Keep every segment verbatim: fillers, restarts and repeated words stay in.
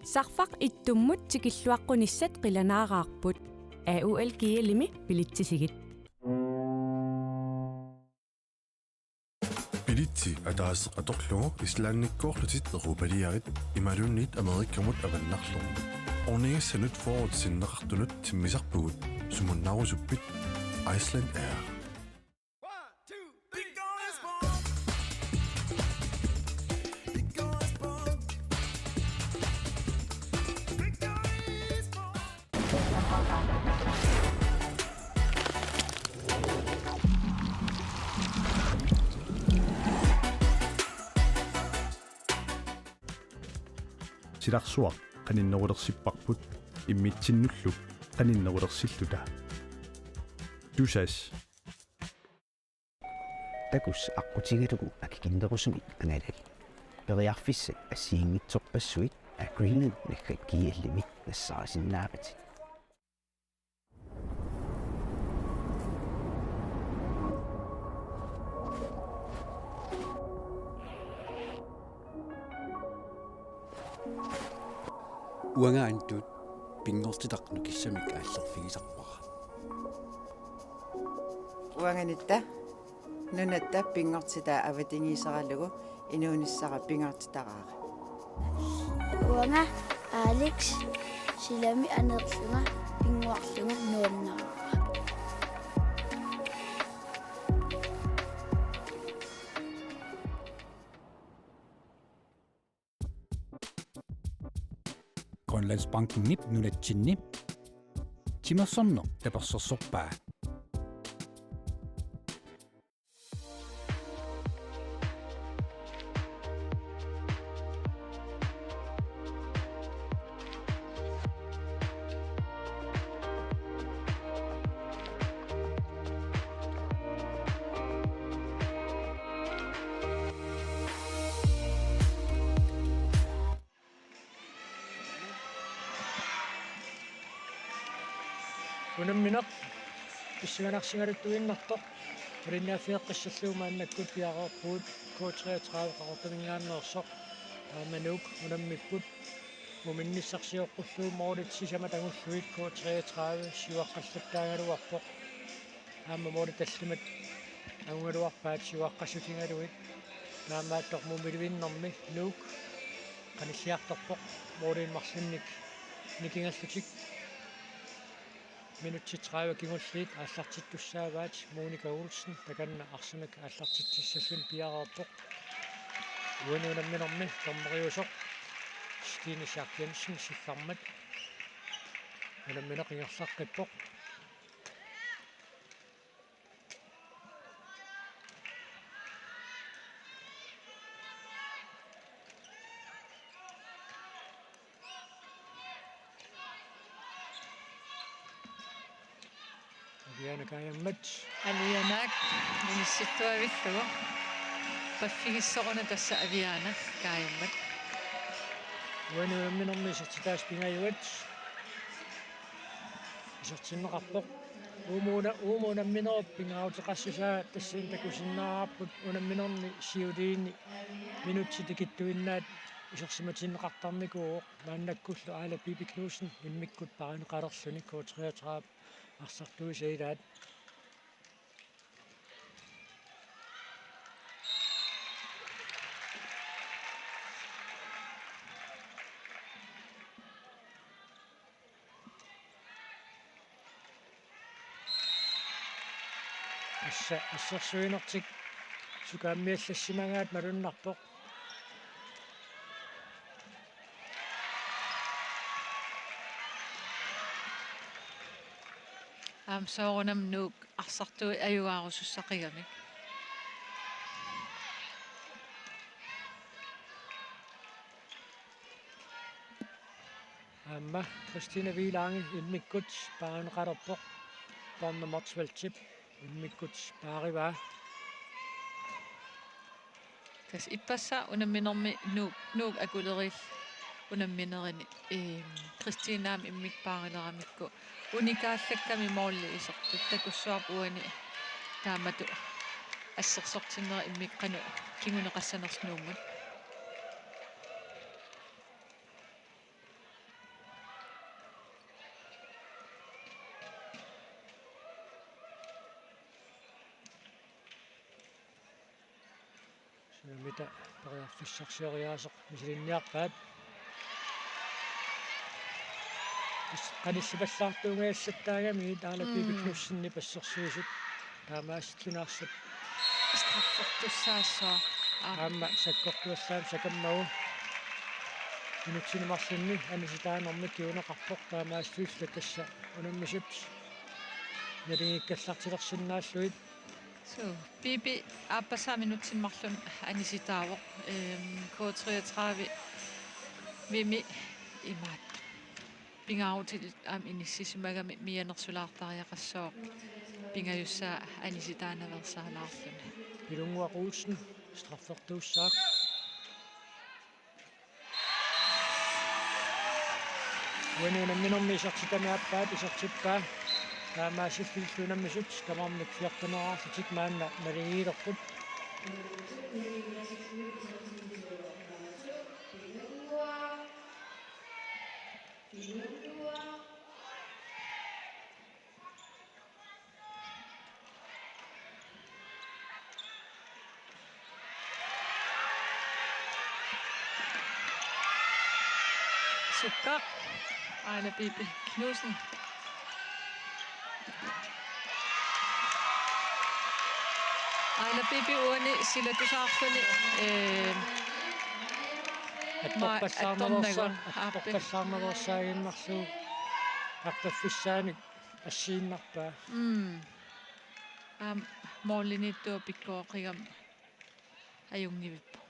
Sarfaq ittummut tikilluaqqunissat qilanaaraarput. A U L G L-imi bilitsisigit. Bilitsi ataaseq atorlugu Islandikkoorlutit europaliarit imaluunniit Amerikamut avannarlugu. Ornigassanut fyrret sinneqartunut timmisarpugut, sumunnaarusuppit? Iceland Air. Silarsuaq qaninnerulersipparput imminnullu qaninnerulersilluta. Tusass. Takuss aqqutigalugu akikinnerusumik angalal. Periarfissat assigiinngitsorpassuit Agreement naggat G L-imi nassaarisinnaavat. Uanga Antut pinngortitaq nukissamik aallerfigisarpara. Uanganitta nunatta pinngortitaa avatangiiseralugu inuunissara pingaartitaraara. Uanga Alex, silami aneerlunga pinnguarlunga nuannaraara. Grønlandsbankenip nunatsinni timersorneq tapersersorpaa. Unammineq pissanganarsigaluttuinnartoq malinnaaffigeqqissallugu maannakkut piareerpugut. K treogtredive Qaqortuminngaanneersoq aamma Nuuk unammipput. Muminnissarsioqqullugu målit sisamat angullugit K treogtredive siuaqqallattaagaluarpoq. Aamma målit tallimat angugaluarpaat siuaqqassutigalugit. Taamaattoq mumiluinnarmi Nuuk qanilliartorpoq målinik marlunnik nikingallutik. Minutsit tredive kingulliit aallartittussaavaat. Monika Olsen takanna arsamik aallartitsissalluni piareerpoq. Uani unamminermi dommeriusoq Stine Schack Jensen siffarmat. Unammineq ingerlaqqippoq. Aviana Kajammat. Avianaak inissittuavillugu. Paffigissoruna tassa Aviana Kajammat. Uani unamminermi isertitaasut pingajuat isertinneqarpoq. Uumuuna, uumuuna unamminerup pingaaruteqassusaa tassani takusinnaavarput unamminerni siuliini minutsit tikittuinnaat isersimatinneqartarnikuuvoq. Maannakkullu Aala Pipi Knudsen immikkut paarineqalerluni K treogtredive arsartuisa ilaat. Tassa assersuinertik sukaammiallassimagaat malunnarpoq. Aamma soorunami Nuuk arsartui ajugaarusussaqigamik. Aamma Christine Wielange immikkut paarineqalerpoq. Borna Motzfeldtip immikkut paarivaa. Tassa ippassaq unamminermi Nuuk, Nuuk akulerillutik unamminerini, eem, Christine aamma immikkut paarileramikku unikaallakkami måli isertut. Takussuarput uani taamatut assersortinnera immikkut qanoq kinguneqassanersoq Nuummut. Mita periarfissarsioriaaseq misilinniarpaat. Qanillipallaartuungajallattaagami Aala Bibi Knudsenip assersuisut taamaasilluni arsap. Straffertussaassuaq. Aamma sakkortuallaamik sakammagu. Minutsini marlunni anisitaanermik kinguneqarpoq taamaasilluta tassa unammisut naligiikkallartilersinnaallugit. Suu, Bibi aappassaa minutsini marlunni anisitaavoq. Ehm, K treogtredive-mi imaattoq pingaarutilik aamma inissisimagami mianersulaartariaqassooq pingajussaa anisitaanaveersaalaarluni. Pilunnguaq Olsen straffertuussaaq. Uani unamminermi isertitami aappaat isertippaa. Taamaasillunilu unammisut tamarmik fjorteneraarlutik maanna naligiilerput. Sukka. Aila Bibi Knudsen. Aila Bibi uani silatusaarluni, eh, ma-, attorpallaarnaveersa-, attornagu. Aappi. Attorpallaarnaveersaaginnarlugu. Aqqiffissaanik assiinnarpaa. Mm. Aamma målimiittoq pikkooqigami ajunngivippoq.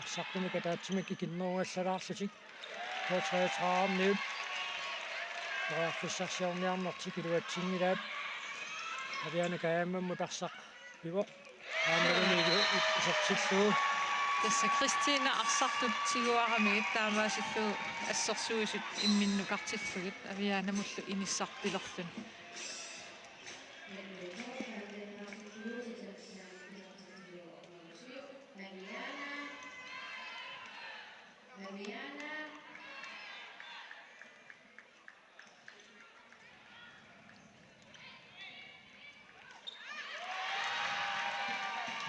Arsartumik ataatsimik ikinnerugallalaarlutik. K treogtredive-miut periarfissarsiorniarnertik iluatsinngilaat. Aviana Kajammamut arsaq pivoq. Aammalumi ilu-, isertillugu. Tassa Kristina arsartut tiguaramigit taamaasillugu assersuisut imminnukartillugit Avianamullu inissaq pilerluni.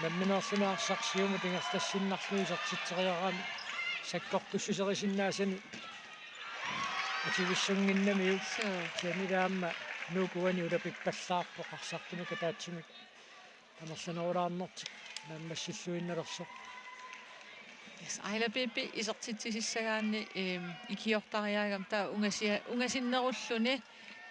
Nammineerluni arsaq siumut ingerlassinnarlugu isertitseriarami sakkortussuserisinnaasanik ativissunnginnamiuk. Suu. Kisianni aamma Nuuk uani ulapippallaarpoq arsartumik ataatsimik amerlanerulaarnertik naammassilluinnalersoq. Yes, Aila Bibi isertitsisissagaanni, ehm, ikiortariaagami taava ungasia-, ungasinnerulluni,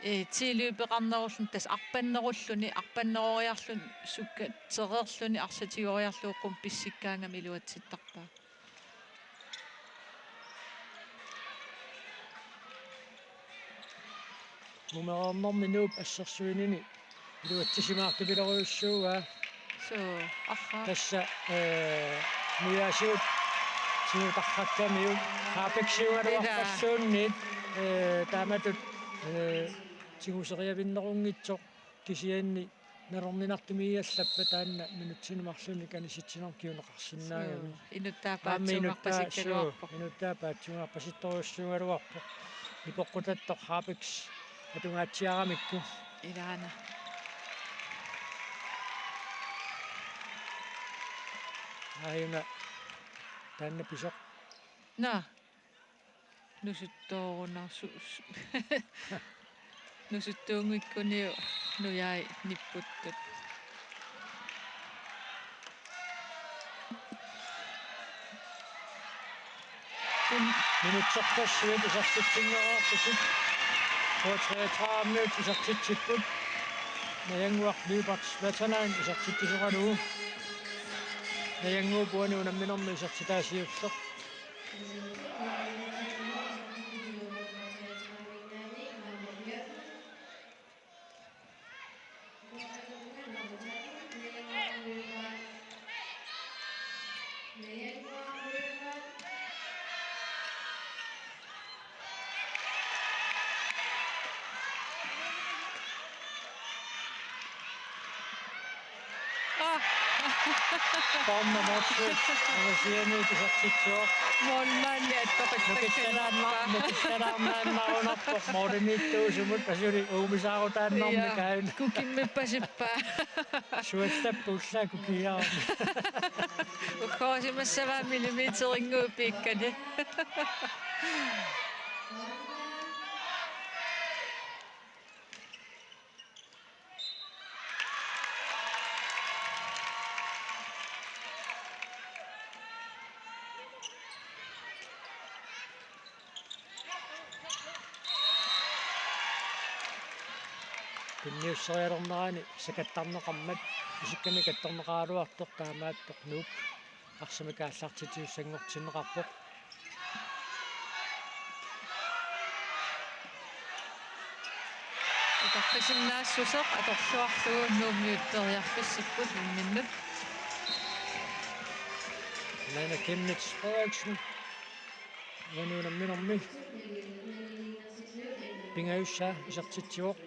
eh, tilløbeqarnerulluni, tassa arpannerulluni, arpanneroriarluni, sukkatereerluni, arsaq tigoriarlugu qummut pissikkaangami iluatsittarpaa. Umereernermi Nuup assersuinini iluatsisimaartupilorujussuuaa. Suu, aha. Tassa, eh, nujaasigut tigutarrakkamiuk. Harpiksiugaluarpalluunniit, eh, taamatut, eh, tiguseriavinnerunngitsoq kisianni nalorninartumiiallappa taanna minutsini marlunni kanisitsinermi kinguneqarsinnaagami. Suu, inuttaa paatsuungarpasikkaluarpoq. Aamma inuttaa, suu, inuttaa paatsuungarpasittorujussuugaluarpoq. Ipoqqutattoq Harpiks atungaatsiaramikku. Ilaana. Aajuna taanna pisoq. Naa. Nusuttoorunarsu-, su-, nusuttuunngikkuniuk nujai nipputtut. Kun- Minutserpassuit isertitsinngereersutit. K treogtredive-miut isertitsipput. Najannguaq Lyberth Waterline isertitsisoralugu. Najannguup uani unamminermi isertitaa siulleq. Ah. Bornholm Motzfeldt. Amersiani isertitsivoq. Målmandi attoqattakkalaarma. Nukissalaarna-, nukissalaarnaannarunarpoq. Målimiittuusumut asuli uumisaarutaannarmik. Ja, aajuna. Kukimmippasippaa. Suassappuullaaku kiaarmi. Uggorisimassavaa millimeterinnguit piikkani. Tunniusserialernerani sakattarneqarmat isikkamik kattorneqaraluartoq, taamaattoq Nuuk arsamik aallartitsisut sanngortinneqarpoq. Utaqqisinnaassuseq atorluarlugu Nuummiut periarfissipput imminnut. Nanna Chemnitz Frederiksen. Uani unamminermi pingajussaa isertitsivoq.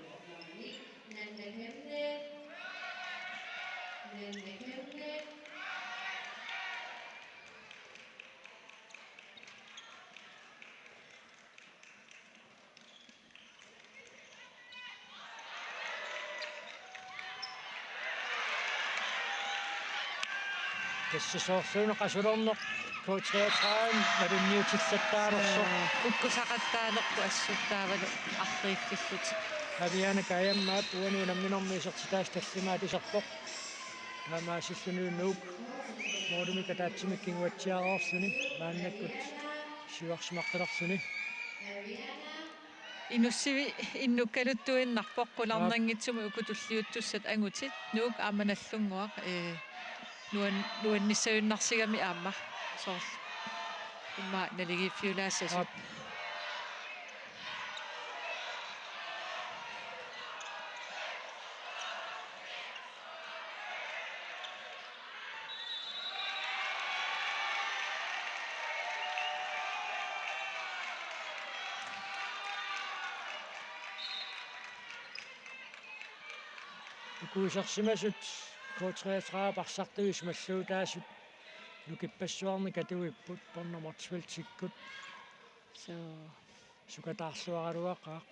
Tassa soorluuna qasulerneq K treogtredive malunniutillattaalersoq. Kukkusaqattaalerput assut taavalu arriiffillutik. Aviana Kajammaap uani unamminermi isertitaasut tallimaat iserpoq. Taamaasilluni Nuuk målimik ataatsimik kinguatsiareerluni maannakkut siuarsimaqqilerluni. Inussivi innukkaluttuinnarpoq qularnanngitsumik uku tulliuttussat angutit, Nuuk aamma Nagdlunguaq, ee, nuan-, nuannissajunnarsigami aamma. Soorlu. Immaqa naligiiffiulaassasut. Aap. Uku isersimasut K treogtredive arsartui isumalluutaasut nukippassuarnik atuipput Bornholm Motzfeldtikkut. Suu. Sukataarluaraluaqaaq.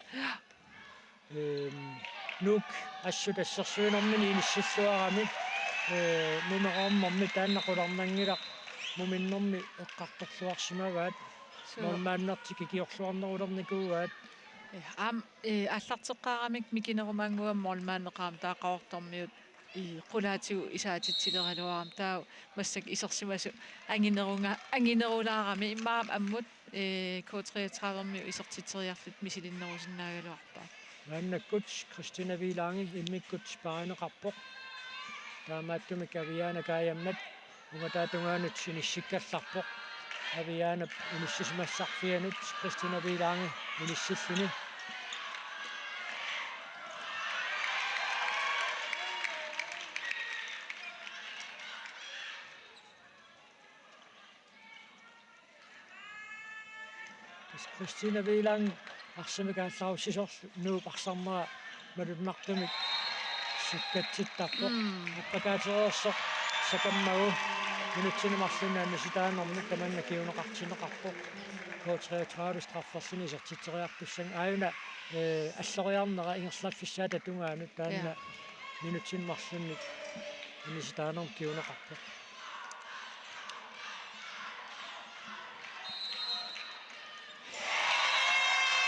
Ehm, Nuuk assut assersuinermini inissilluarami, ee, mumereernermi taanna qularnanngilaq, muminnermi eqqartorluarsimavaat. Suu. Målmandertik ikiorluarnerulernikuuaat. Ee, aamma, ee, aallarteqqaaramik mikinerumannguamik målmandeqarami taava Qaqortormiut i-, qulaatigut isaatitsileraluarami. Taava massakkut isersimasut anginerunga-, anginerulaarami immaqa ammut, ee, K treogtredive-miut isertitseriarlutik misilinnerusinnaagaluarpaat. Maannakkut Christina Wielange immikkut sparrineqarpoq. Taamaattumik Aviana Kajammat ungataatungaanut inissikkallarpoq. Avianap inissisimassarfianut Christina Wielange inissilluni. Tassa Christina Wielange arsamik aallarussisorlu Nuup arsarnera malunnartumik sukkatsittarpoq. Mm. Appakaatereersoq sakammagu minutsini marlunni anisitaanermut tamanna kinguneqartinneqarpoq. K treogtredive strafferluni isertitseriartussanngilaq aajuna, ee, alloriarnera ingerlaffissaata tungaanut taanna. Ja. Minutsini marlunni anisitaanermut kinguneqarpoq.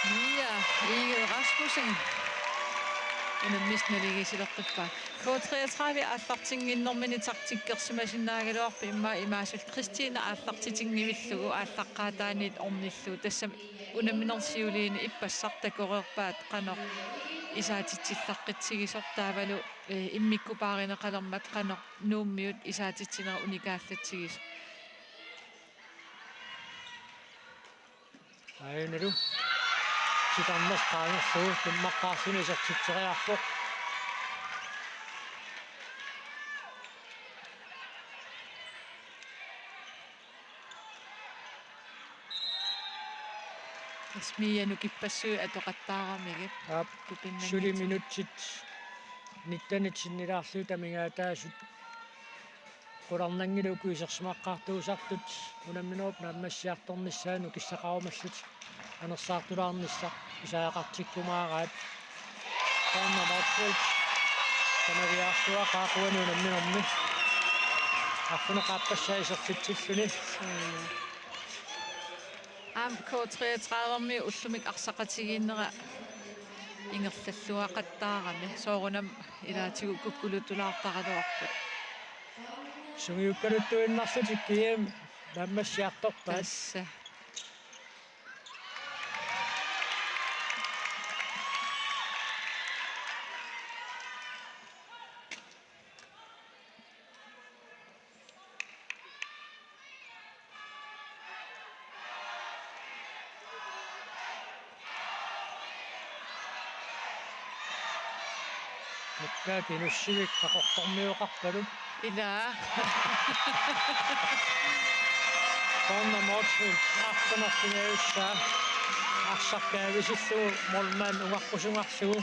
Mia Egede Rasmussen unammisut naligiissilerpaa. K treogtredive aallartinnginnermini taktikkersimasinnaagaluarpoq immaqa imaasullu Christina aallartitinngivillugu aallaqqaataaniit ornillugu. Tassami unamminermi siuliini ippassaq takoreerpaat qanoq isaatitsillaqqitsigisoq taavalu, ee, immikkupaarineqalermat qanoq Nuummiut isaatitsinerat unikaallatsigisoq. Aajuna titarneq qaangerlugu tummaqqaarluni isertitseriarpoq. Tassa Mia nukippassuit atoqattaaramigit. Aap. Tupinnanngitsoq. Suli minutsit nittenit sinnilaarlugit amigaataasut Qularnanngilaq uku isersimaqqaartuusartut unamminerup naammassiartornissaa nukissaqarumallutik anersaartulaarnissaq isaaqqartikkumaaraat. Taanna Motzfeldt tamaviaarsuaqaaq uani unamminermi. Arfineq-aappassaa isertitsilluni. Aamma K treogtredive-mi ullumikkut arsaqatigiinnera ingerlalluaqattaarami. Soorunami ilaatigut kukkuluttuulaartaraluarput. Sungiukkaluttuinnarlutik G M naammassiartorpaat. Tassa. Takka Kinussivik qaqortormioqarpalu. Ilaa. Taanna Motzfeldt arfineq-pingajussaq arsaq kaavisillugu målmand ungaqqussuarlugu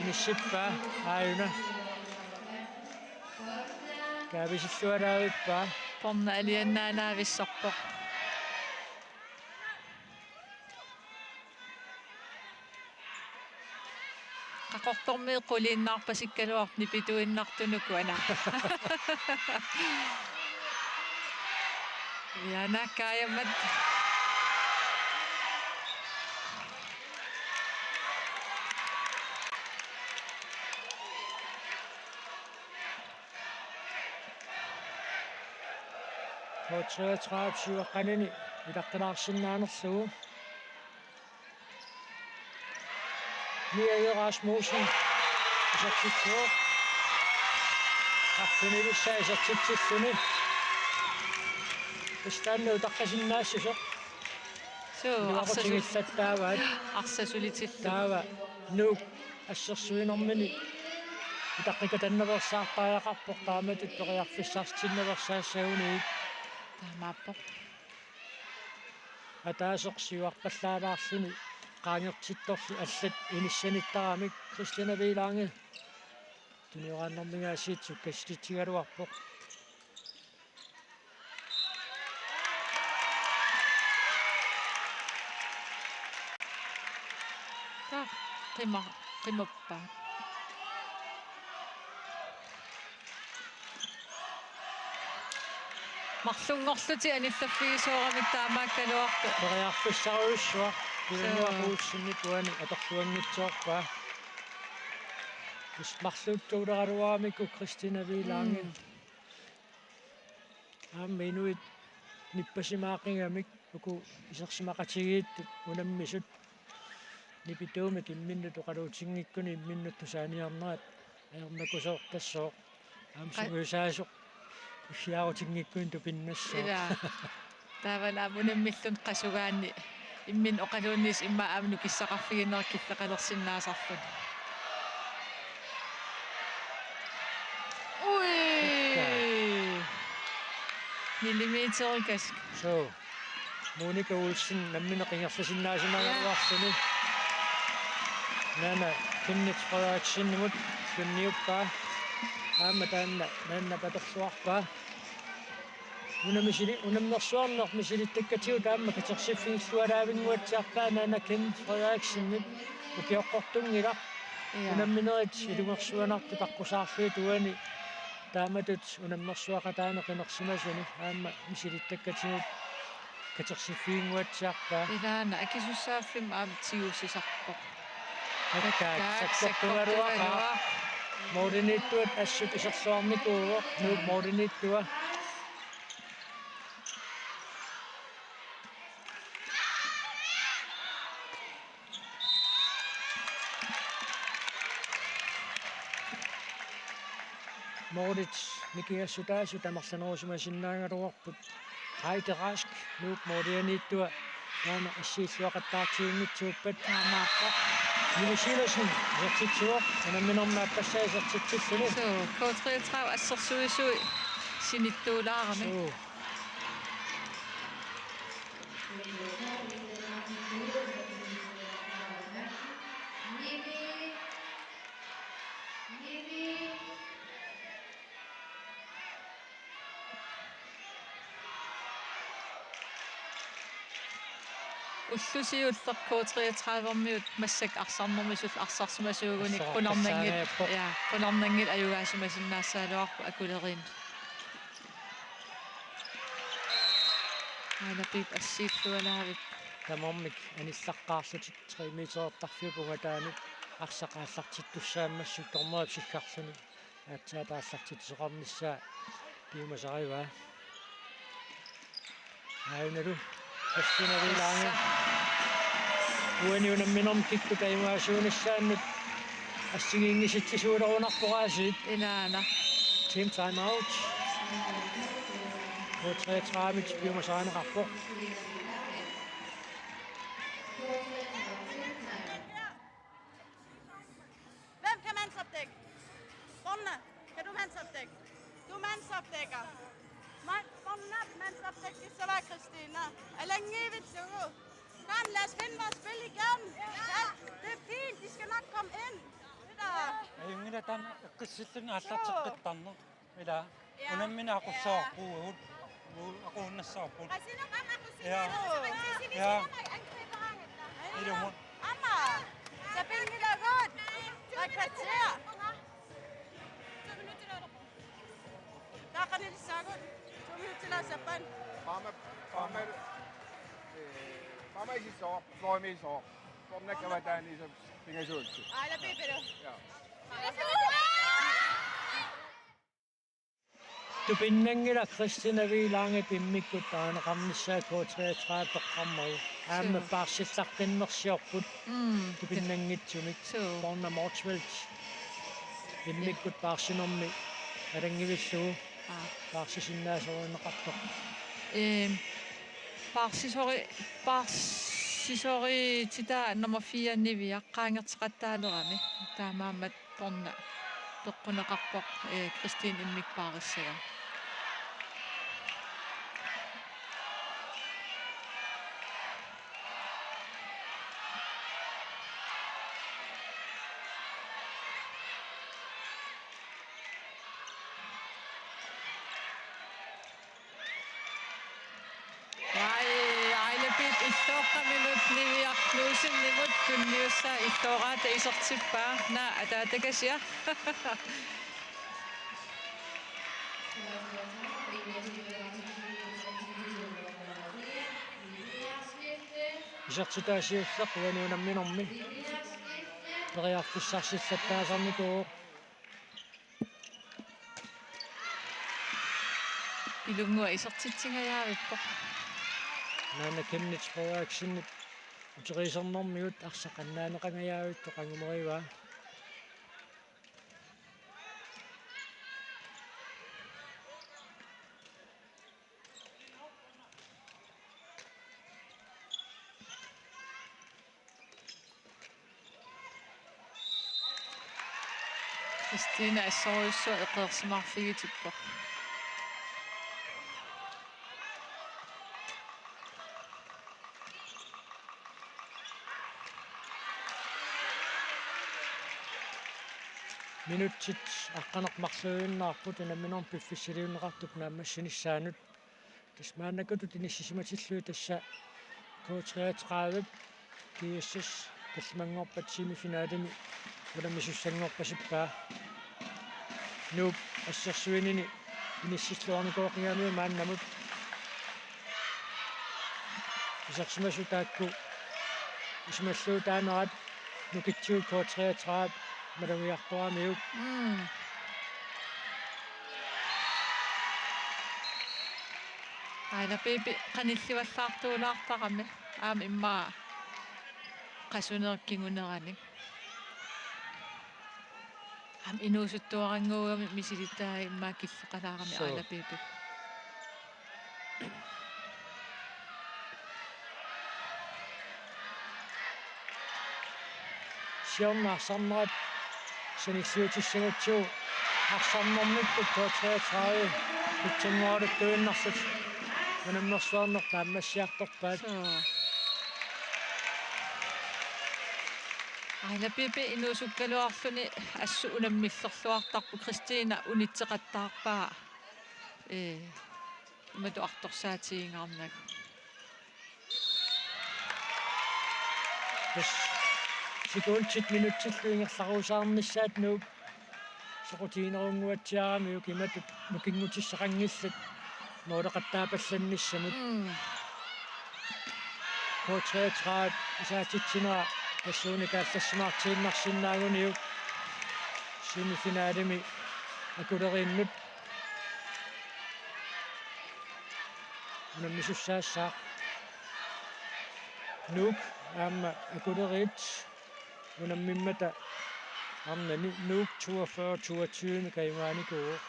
inissippaa aajuna. Kaavisilluaraavippaa. Taanna alianaanaavissorpoq. Qaqortormiit quliinnarpasikkaluarpoq nipituinnartunut uku ana. Ianaakkaajammat. K treogtredive syvogtredive ilaqqilaarsinnaanerlugu. Mia Rasmussen isertitsivoq. Arfinilissaa isertitsilluni. Istaanna utaqqisinnaassuseq. Suu, iluaqutigillattaavaat. Arsaq sulitillugu. Taava Nuuk assersuinermini utaqqikatannaveersaartariaqarpoq taamatut periarfissarsitinnaveersaassaguniit. Taamaappoq. Ataaseq siuarpallaalaarluni qaangertittorli allat inissanittaramik Christina Wielange tunioraannarmigaasiit sukkasititsigaluarpoq. Taa, qima-, qimappa. Marlunngorlutik anillaffigisooramik taamaakkaluartoq. Periarfissarujussuaq, Suu. Pilanguaq Olsenip uani atorluanngitsoorpaa. Tassa marluuttuuleraluaramikku Christina Wielange. Mm. Aamma inuit nippasimaaqqigamik uku isersimaqatigiittut unammisut nipituumik imminnut oqaluutinngikkunik imminnut tusaaniarnerat ajornakusoortassooq. Aamma Qa- sungiusaasoq issiaarutinngikkunik tupinnassaaq. Ilaa. Taava aamma unammilluunniit qasugaanni imminut oqaluunniit immaqa aamma nukissaqarfiginerat killeqalersinnaasarluni. Ui! Millimeterikasik. Suu. Monika Olsen nammineq ingerlasinnaasimagaluarluni. Naana Kenneth Frederiksenimut tunniuppaa. Aamma taanna naannap atorluarpaa. Una misili-, unammersuarneq misilittakkatigut aamma katersiffigilluaraavinnguatsiarpaa naana Kenneth Frederiksenip ukioqqortunngilaq. Ja. Unamminerit ilungersuanartut aqqusaarlugit uani taamatut unammersuaqataaneq qinersimasuni aamma misilittakkatigut katersiffiginnguatsiarpaa. Ilaana akisussaaffimmi aamma tigusisarpoq. Takkaak, takkaak, sakkortugaluaqaaq. Sakkortugaluaq. Målimiittuat assut iserluarnikuuvoq. Nuup målimiittua. Målit nikingassutaasut amerlanerusimasinnaagaluarput. Heidi Rask, Nuup målianiittua, taanna assiilluaqattaartiginngitsuuppat. Taamaappoq. Mille Sivertsen isertitsivoq, unamminermi aappassaa isertitsilluni. Suu, K treogtredive assersuisui sinittuulaarami. Suu. Illusiulleq K treogtredive-miut massakkut arsarnermisullu arsarsimasuugunik. Arsaq-, qularnanngilaq, arsaq-, ja, qularnanngilaq ajugaasimasinnaassaagaluarput Akuleriinni. Aana Piip assiillualaavippoq. Tamarmik anillaqqaarlutik tre meterertarfiup ungataanut arsaq aallartittussaammassuk dommeri siggarluni aatsaat aallartittoqarnissaa piumasarivaa. Aajuna Kristina V. Lange. Uani unamminermi kikkut taamaasiunissaannut assigiinngisitsisuulerunarpoq aasiit. Ilaana. Team time out. K treogtredive piumasarineqarpoq. Hvem kan mandsopdække? Brønne, kan du mandsopdække? Du mandsopdækker. Mand, Brønne, mandsopdæk, det så var Christina. Alangivit, du. Kom, lad os vinde vores spil igen. Ja, det er fint. De skal nok komme ind. Det der. Ajunngilaq taanna eqqissilluni aallarteqqittarneq. Ila. Ja. Unammineq aqussavarput. Aqunnassavarput. Ja. Ja. Ilumut. Aamma. Sapinngilagut. Taakku kvarter. Taava qanilissaagut. To minutsilaassappat. Paama, paama, eh, paama isissooq, fløjmi isissooq. Formnak avataani isap pingasuutsi. Aana Piipilu. Ja. Tupinnanngilaq Kristina V. Langep immikkut taaneqarnissaa K treogtredive toqqarmagu. Aamma Suu. Paarsillaqqinnersiorput. Mm. Tupinnanngitsumik. Suu. Donna Motzfeldt. Immikkut paarsinermi alanngivillugu. Aa. Paarsisinnaasorineqartoq. Ehm, paarsisori-, paarsisorititaa nummer fire Niviaq qaangerteqattaalerami. Taamaammat Donna peqquneqarpoq, eh, Kristin immikkut paarissagaa. Vai, Aina Piip illoqqaminut Niviaq Knudsenimut tunniussaa illooraata isertippaa, naa ataatakasia. Isertitaa siulleq uani unamminermi periarfissarsillattaasarnikuuvoq. Ilunnguaq isertitsingajavippoq. Naana Kenneth Frederiksenip uteriisernermigut arsaq annaaneqangajavittoq angumerivaa. Kristina assorujussuaq eqeersimaarfigitippoq. Minutsit aqqaneq-marluinnarput unamminermi piffissaliunneqartup naammassinissaanut. Tassa maannakkutut inissisimatillugit tassa K treogtredive G S S tallimanngorpat semifinalimi unammisussanngorpasippaa. Nuup assersuinini inissilluarnikuuqigamiuk maannamut. Isersimasut taakku isumalluutaanerat nukitsigut K treogtredive malugiartoramiuk. Mm. Aana Piipi qanillivallaartuulaartarami aamma immaqa qasuneq kinguneranik. Aamma inuusuttuarannguugami misilittagai immaqa killeqalaarami. Suu. Aana Piipi. Siorna arsarnerat sanilliutissagutsigu arsarnermikkut K treogtredive pitsanngoraluttuinnarlutik unammersuarneq naammassiartorpaat. Suu. Aana Piipi inuusukkaluarluni assut unammillerluartarpoq, Kristina unitseqattaarpaa. Ee, imatut artorsaatigingaarnagu. Sekundit minutsillu ingerlarusaarnissaat Nuuk soqutiginerunnguatsiaramiuk imatut nukinngutissaqanngillat måleqattaapallannissamut. Mm. K treogtredive isaatitsinera tassuunik aallassimaartiinnarsinnaaguniuk semifinalimi Akuleriinnut unammisussaassaaq. Nuuk aamma Akuleriit unammimmata arnani Nuuk toogfyrre toogtyve kajugaanikuuvoq.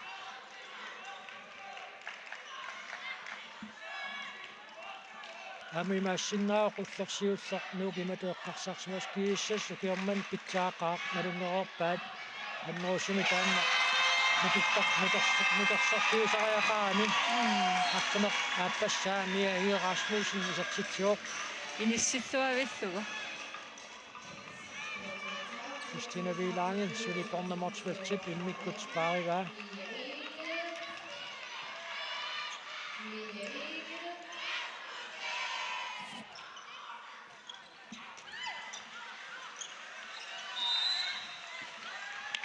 Aamma imaassinnaavoq ulloq siulleq Nuuk imatut eqqarsarsimasoq: G S S ukioq manna pitsaaqaaq, nalunngereerpaat. Annerusumik taanna nutartar-, nutartar-, nutartarfiusariaqarani. Mm. Arfineq-aappassaa Mia Egede Rasmussen isertitsivoq. Inissilluavillugu. Christina Wielange suli Borna Motzfeldtip immikkut sparrivaa.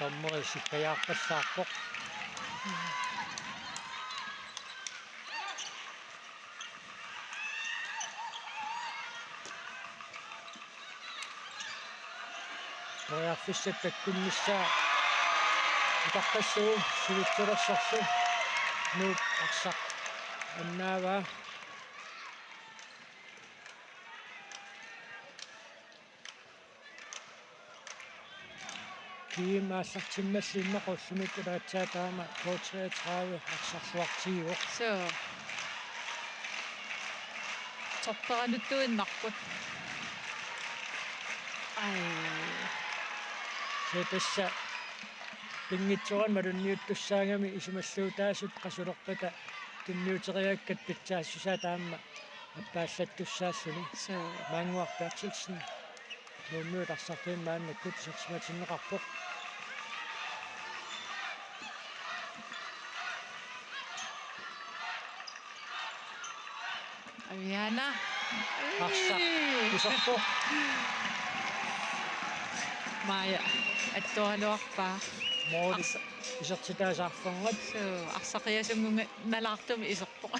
Dommeri sikkajaarpassaarpoq. Periarfissat takkunnissaa utarpassuup sivitsulersorlu Nuuk arsaq annaavaa. Kiim aallartimmalli immaqa ullumikkut aatsaat taama K treogtredive arsarluartigivoq. Suu. Torperanuttuinnarput. Ai. Suu tassa pinngitsoorani malunniuttussaagami isumalluutaasut qasulerpata tunniuteriarakku pitsaassusaa taama appaallattussaalluni. Suu. Maannguaq Berthelsen. Nuummiut arsartuinnaq maannakkut isersimatinneqarpoq. Aviana. Arsaq iserpoq. Maja attuaraluarpaa. Måli. Arsa-, isertitaasa arfernat. Suu, arsaqiasunngunnga nalaartumik iserpoq.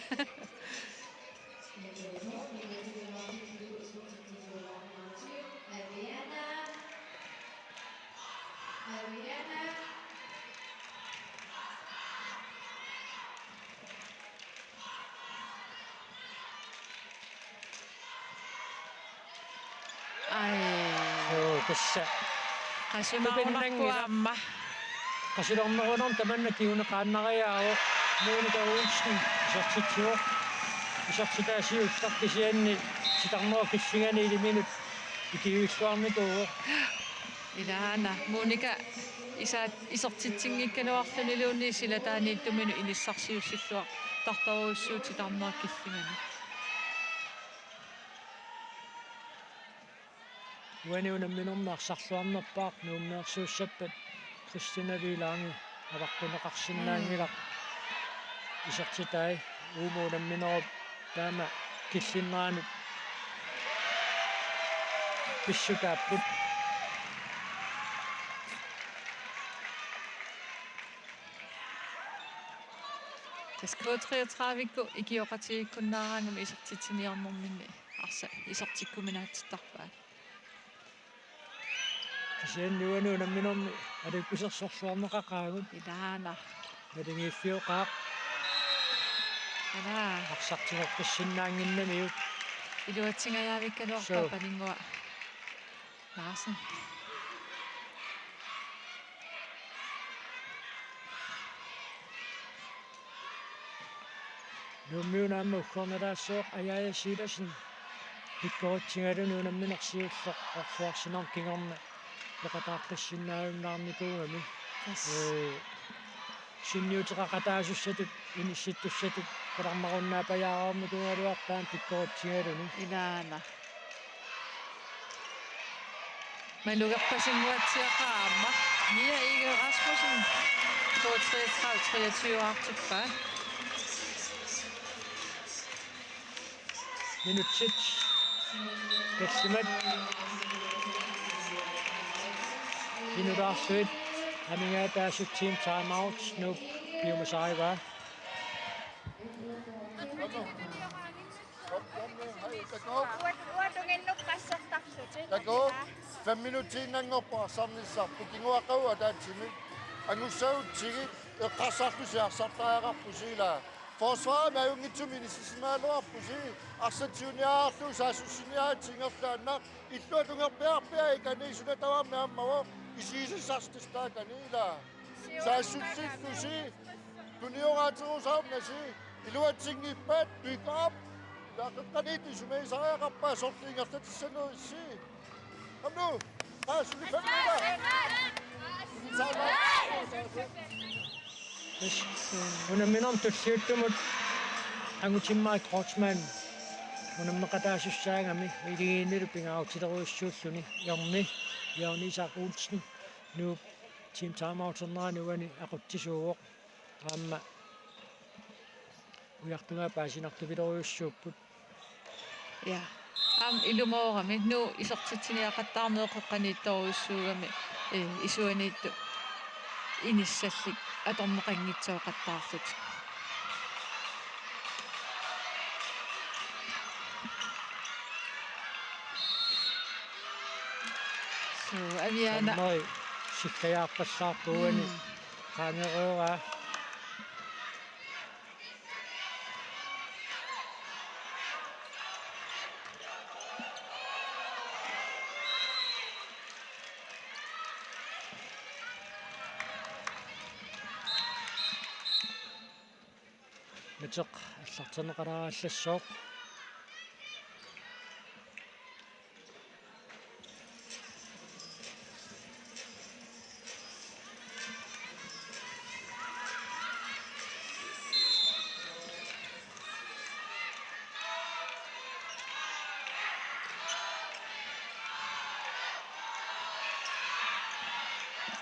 Ai. Suu, tassa. Qasunarunarpoq aamma. Qasulernerunermut tamanna kinguneqaannariaavoq. Monika Olsen isertitsivoq. Isertitaa siulleq kisianni titarnerup killingani iliminut ikiuilluarnikuuvoq. Ilaana Monika isa-, isertitsinngikkaluarluniluunniit silataaniittuminut inissarsiussilluartartorujussuuvoq titarnerup killingani. Uani unamminermi arsarluarnerpaaq nuummeersuussappat Christina Wielange avaqquneqarsinnaanngilaq. Mm. Isertitai uuma unamminerup taama killinneranut pissutaapput. Tassa K treogtredive-kkut ikioqatigiikkunnaaraangami isertitsiniarnerminni arsaq isertikkuminaatsittarpaat. Kisianni uani unamminermi aliikkusersorluarneqaqaagut. Ilaana. Naligiiffioqaaq. Ala. Arsartigeqqissinnaannginnamiuk. Iluatsingajavikkaluarpaa. Suu. Paninnguaq Larsen. Nuummiuna aamma uggornalaassaaq Ajaja Sivertsen. Pikkoritsigaluni unammineq siulleq orluarsinermut kingorna peqataaqqissinnaajunnaarnikuugami. Yes. Ee, sunniuteqaqataasussatut, inissittussatut, kalarnarunnaapajaararnikuugaluarpaat pikkoritsigaluni. Ilaana. Malugerpasinnguatsiaqaaq aamma. Mia Egede Rasmussen, K treogtredive treogtyve artippaa. Minutsit tallimat. Kinulaarsuit amigaataasut team timeout Nuup piumasarivaa. Uat-, uatunginnut qassartarlutik. Tako, fem minutsiinnanngorpoq arsarnissarput, kinguaqqagut ataatsimik. Angussagutsigit eqqarsarlusi arsartariaqarpusi ilaa. Forsvarimi ajunngitsumik inissisimagaluarpusi. Arsaq tiguniarlugu saassussiniaritsi ingerlaannaq. Illuatungerpiarpiaikani suna tamarmi ammavoq. Isigisassarsitassaakani ilaa. Saassussillusi. Tunioraatirusaarnasi iluatsinngippat pick up. Ilaqeqqaniit isumagisariaqarpaat sorliingerlatissanuissi. Amnu. Taasuli femmiina. Yes. Unamminermi tulliuttumut Angutimmarik Kreutzmann unammeqataasussaagami iligiinnilu pingaarutilerujussuulluni hjørne, hjørne Isak Olsen, Nuup team timeouternerani uani aqutsisuuvoq. Aamma ujartugaa paasinartupilerujussuupput. Ja. Aamma ilumoorami Nuup isertitsiniaqattaarneq qeqqaniittorujussuugami, eh, isuaniittoq inissallit atorneqanngitsooqattaarlutik. So, Aviana. Ammari sikkajaarpassaarpuani. Mm. Qaangereeraa. Mateq aallarterneqalaarallassaaq.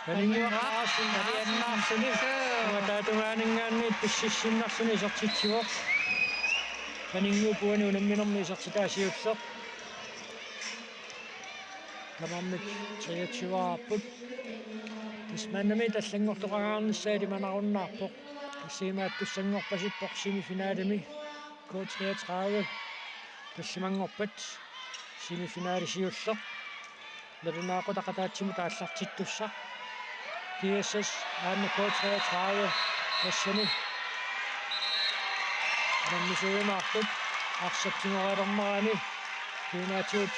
Paninnguaq Larsen, Larsen, Larsen. Suu. Uanga taatungaaninngaanniit pississinnarluni isertitsivoq. Paninnguup uani unamminermi isertitaa siulleq. Tamarmik treogtyve-aapput. Tassa maannamiit allanngortoqangaarnissaa ilimanarunnaarpoq. Tassa imaattussanngorpasippoq semifinalemi. K treogtredive tallimanngorpat semifinale siulleq. Nalunaaqutaq ataatsimut aallartittussaq. G S S aamma K treogtredive tassani unammisuujumaarput arsaq tigorialernerani kiinaatigut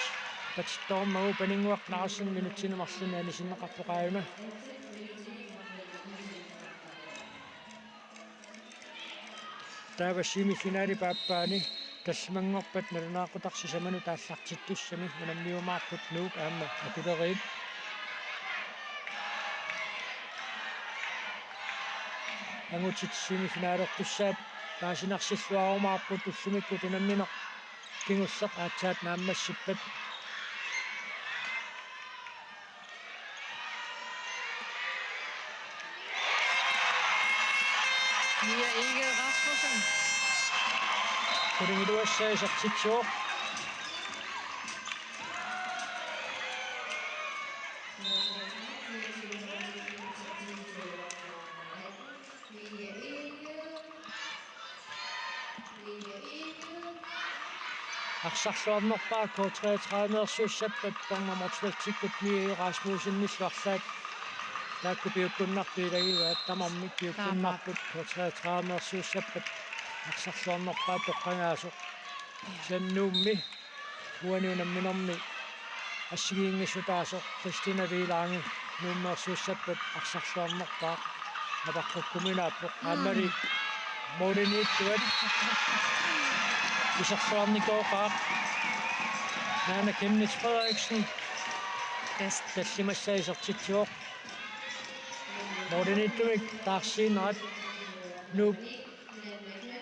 patittoormagu. Paninnguaq Larsen minutsini marlunni anisinneqarpoq aajuna. Taava semifinalip aappaani tallimanngorpat nalunaaqutaq sisamanut aallartittussani unammiumaarput Nuuk aamma Akuleriit. Angutit semifinalertussaat paasinarsilluarumaarput ullumikkut unammineq kingulleq aatsaat naammassippat. Mia Egede Rasmussen. Qulingiluassaa isertitsivoq. Arsarluarnerpaaq K treogtredive-meersuussappat, dommeri Motzfeldtikkut Mie Rasmussenillu arlaat taakku piukkunnarpilagivaat, tamarmik piukkunnarput. Taamaappoq. K treogtredive-meersuussappat arsarluarnerpaaq toqqagaasoq. Kisianni Nuummi uani unamminermi assigiinngissutaasoq Christina Wielange Nuummeersuussappat arsarluarnerpaaq avaqqukkuminaappoq. Mm. Aammali målimiittuat iserluarnikooqaaq. Naana Chemnitz Frederiksen. Yes. Tallimassaa isertitsivoq. Målimiittumik taarsiinerat Nuuk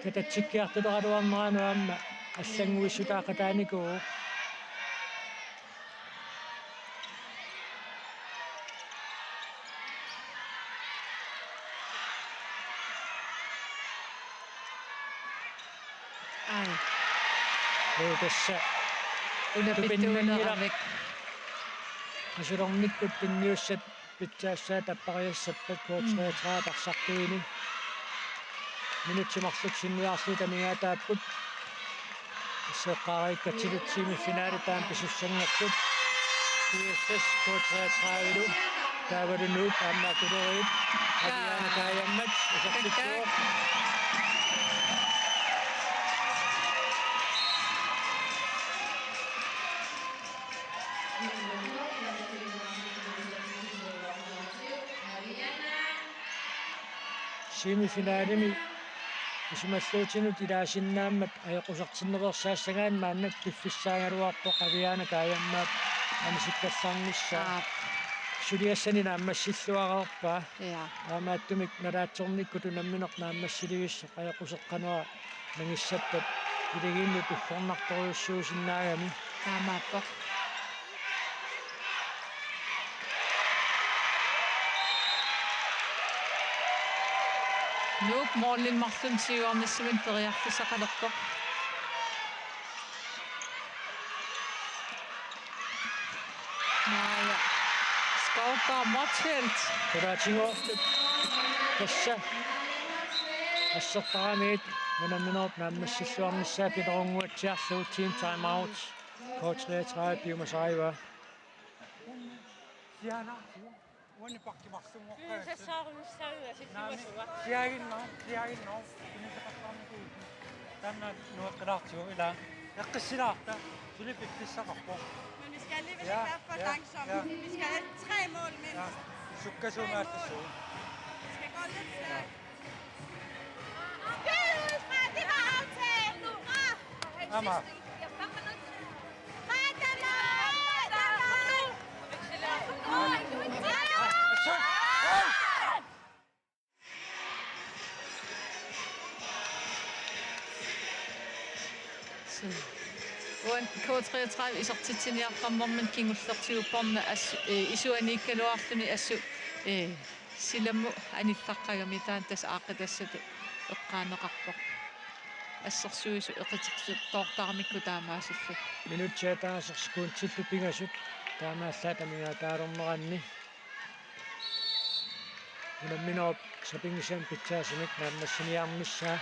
katatsikkiartuleraluarneranut aamma allannguissutaaqataanikuuvoq. Ai. Ee, tassa. Una tupinnanngilaq pittuuneravik. Qasulernikkut tunniussat pitsaassaat tappariassappat K treogtredive arsartuini. Minutsit marluk sinniarlugu amigaataapput. Tassa eqqaariikkatsilu semifinale taama pisussanngorput. P S S K treogtredive-lu. Taavalu Nuuk aamma Akuleriit. Aviaana Kaajammat. Isertittuuvoq. Semifinalimi isumalluutinut ilaasinnaammat ajoqusertinnaveersaassagaanni maanna piffissaagaluarpoq Aviaana Kaajammaap anisikkallarnissaa. Aap. Suliassani naammassilluareerpaa. Ja. Taamaattumik nalaatsornikkut unammineq naammassilivissoq ajoquseqqanera nangissappat ilagiinnut uggornartorujussuusinnaagami. Taamaappoq. Nuuk målinik marlunnik siuarnissaminnut periarfissaqalerpoq. Maja Skovgaard Motzfeldt. Qulaatigoortut. Tassa assertaramiit unamminerup naammassilluarnissaa pinerunnguatsiarlugu team timeout. K treogtredive piumasarivaa. Uani pakki marlunngorpaa. Sassaarunissaavaa. Naami, siaginnaa, siaginnaa. Piniseqartarnikuuvoq. Taanna nueqqilaartigu ilaa. Eqqissilaarta. Suli piffissaqarpoq. Men vi skal alligevel ikke være for langsomme. Ja. Vi skal have tre mål mindst. Ja. Sukkasuumik aallissuugut. Vi skal gå lidt stærkt. Skyd! Det var aftalt! Ah! Aamma. Uani K treogtredive isertitsiniartarnermini kingullertiguppormi as-, eh, isuaniikkaluarluni assut, eh, silammut anillaqqagami taanna tassa aaqqitassatut eqqaaneqarpoq. Assersuisut eqitertoortaramikku taamaasillutik. Minutsit ataaseq sekundillu pingasut taamaallaat amigaataalerneranni. Unamminerup sapinngisamik pitsaasunik naammassiniarnissaa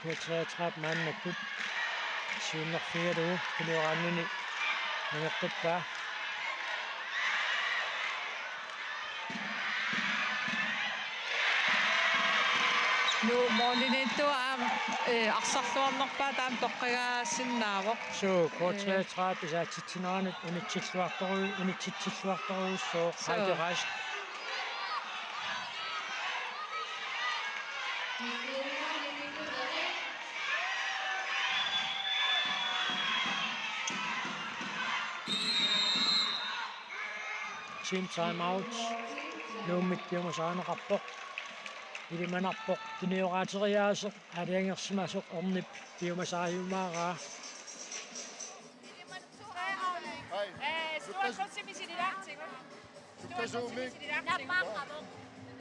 K treogtredive maannakkut siunnerfigalugu tunioraannini nangeqqippaa. Nuuk målimiittoq aamma, eh, arsarluarnerpaaq taama toqqagaasinnaavoq. Suu, K treogtredive pisaatsitsineranut unitsilluartoru-, unitsilluartorujussuuvoq. Suu. Heidi Rask. Team timeout. Nuummit piumasarineqarpoq. Ilimanarpoq tunioraateriaaseq aalajangersimasoq, ornip piumasariumaaraa. Hej. Eh, stor kryds i misililaartigu. Sukkasuumik. Nappaaqqavoq.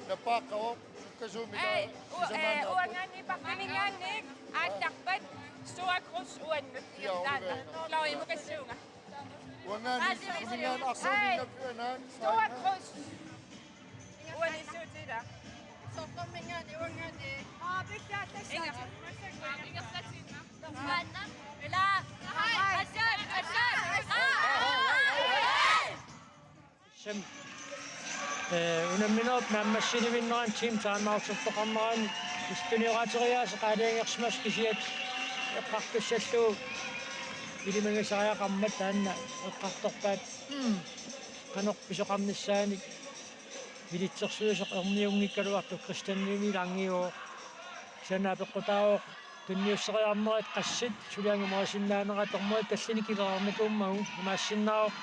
Nappaaqqavoq. Sukkasuumik. Hej. U-, eh, uanngaanniit paqqaminngaanniit aallarpat stor kryds uannut. Ja, taanna. Fløjimukassuunga. Uanngaanniit, suminngaanniit arsaarninngaanniit. Hej. Stor kryds. Uani suutila. Soorunaminngaanniit uanngaanniit. Aa, pitsaat tassa. Ingerlatsinnaq. Ila. Hej. Assan, assan. Aa. Sam. Eh, unamminerup naammassilivinnerani team timeout-ertoqarnerani tassa tunioraateriaaseq aalajangersimasoq kisiat eqqartussallugu ilimagisariaqarmat taanna eqqartorpaat. Mm. Qanoq pisoqarnissaanik ilitsersuisoq erniunngikkaluartoq Kristian Emil Langiuup. Kisianni apeqqutaavoq tunniusseriarnerit qassit suli angumerisinnaanera, dommeri tallinik kivereernikuummagu, imaassinnaavoq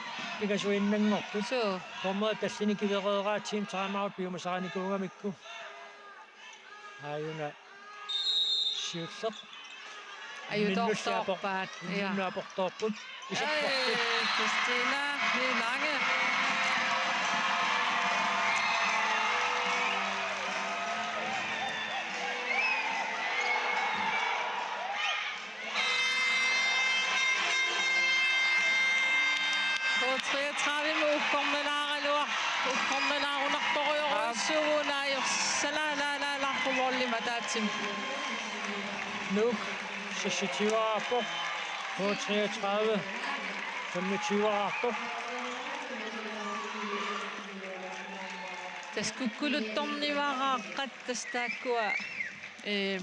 pingasuinnanngortut. Suu. Dommeri tallinik kivereeraa team timeout piumasarinikuugamikku. Aajuna siulleq. Ajutoortoorpaat. Imminnullu apor-, ja. Imminnut aportoorput. Iserporput. Ej, Christina Lange. K treogtredive-mut uggornalaaraluaq. Ukornalaarunartorujorujussuuvoq, naajorsalaalaalaalaarpoq målimi ataatsimut. Nuuk seksogtyveqarpoq, K treogtredive femogtyveqartoq. Tassa kukkuluttorniaraqqat tassa taakkua, ee,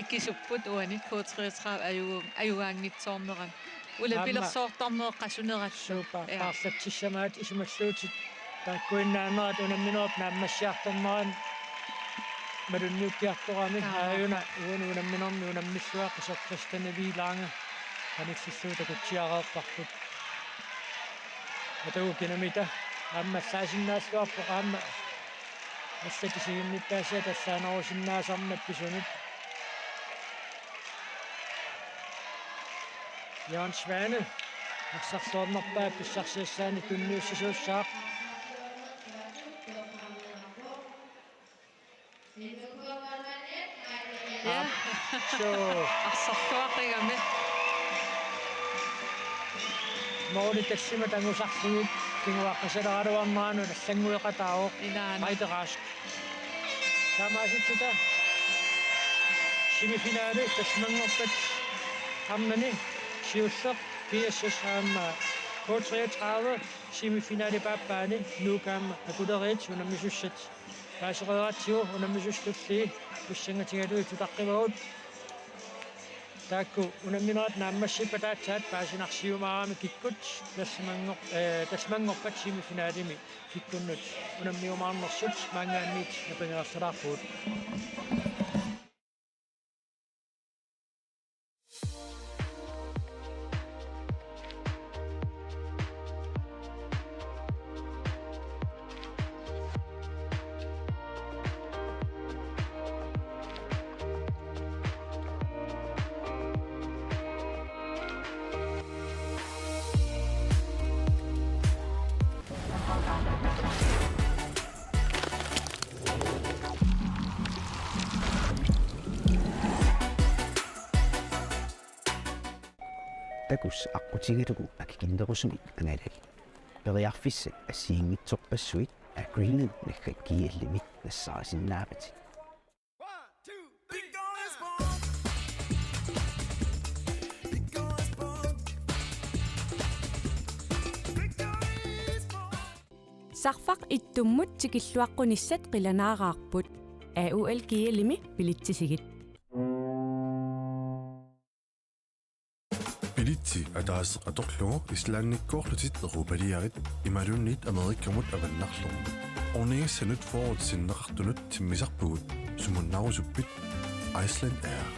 akisupput uani K treogtredive ajugu-, ajugaanngitsoornerani. Ulapilersoortarneq qasunerallu. Suupa, ja, paarlatsissamaat isumalluutit taakkuinnaanerat unamminerup naammassiartornerani malunniukkiartorami. Taamaappoq. Aajuna uani unamminermi unammillunga Qisup Christian Wielange qanillillugu takutsiareerparput. Atagu kinamita aamma allaasinnaalluarpoq aamma allat isiginnittaasiat allaanerusinnaasarmata pisunut. Jørgen Svane arsarluarnerpaat pissarsiassaanik tunniussisuussaaq. Ja. Aap. Suu. Arsarluaqigami. Måli tallimat angusarlugit kinguaqqasaleraluarneranut allanngueqataavoq. Inaana. Maite Rask. Taamaasilluni semifinale tallimanngorpat arnani siulleq P S S aamma K treogtredive semifinalip aappaani Nuuk aamma Akuleriit unammisussat paasereeratsigu unammisussat tullii pissanngatigalugit tutaqqivagut. Taakku unamminerat naammassippat aatsaat paasinarsiumaarami kikkut tallimanngor-, ee, tallimanngorpat semifinalimi kikkunnut unammiumaarnersut maanngaanniit napangereerlalaarpugut. Takuss' aqqutigalugu akikinnerusumik angalali. Periarfissat assigiinngitsorpassuit Agreement naggakkiallimi nassaarisinnaavat. Sarfaq ittummut tikilluaqqunissat qilanaaraarput. A U L G L-imi bilitsisigit. Bilitsi ataaseq atorlugu Islandikkoorlutit europaliarit imaluunniit Amerikamut avannarlugu. Ornigassanut fyrret sinneqartunut timmisarpugut, sumunnaarusuppit? Iceland Air.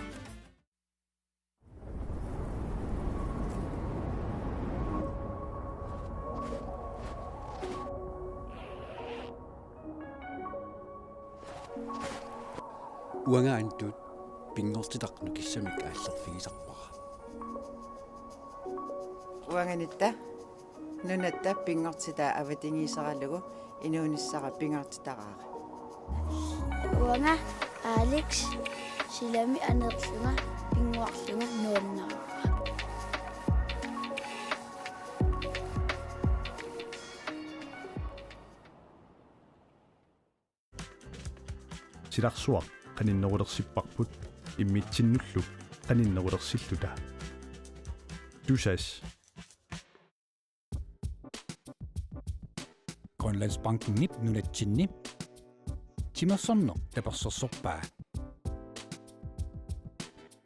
Uanga Antut pinngortitaq nukissamik aallerfigisarpara. Uanganitta nunatta pinngortitaa avatigiiseralugu inuunissara pingaartitaraara. Uanga Alex, silami aneerlunga pinnguarlunga nuannaraara. Silarsuaq qaninnerulersipparput immitsinnullu qaninnerulersilluta. Tusass. Grønlandsbankenip nunatsinni timersorneq tapersersorpaa.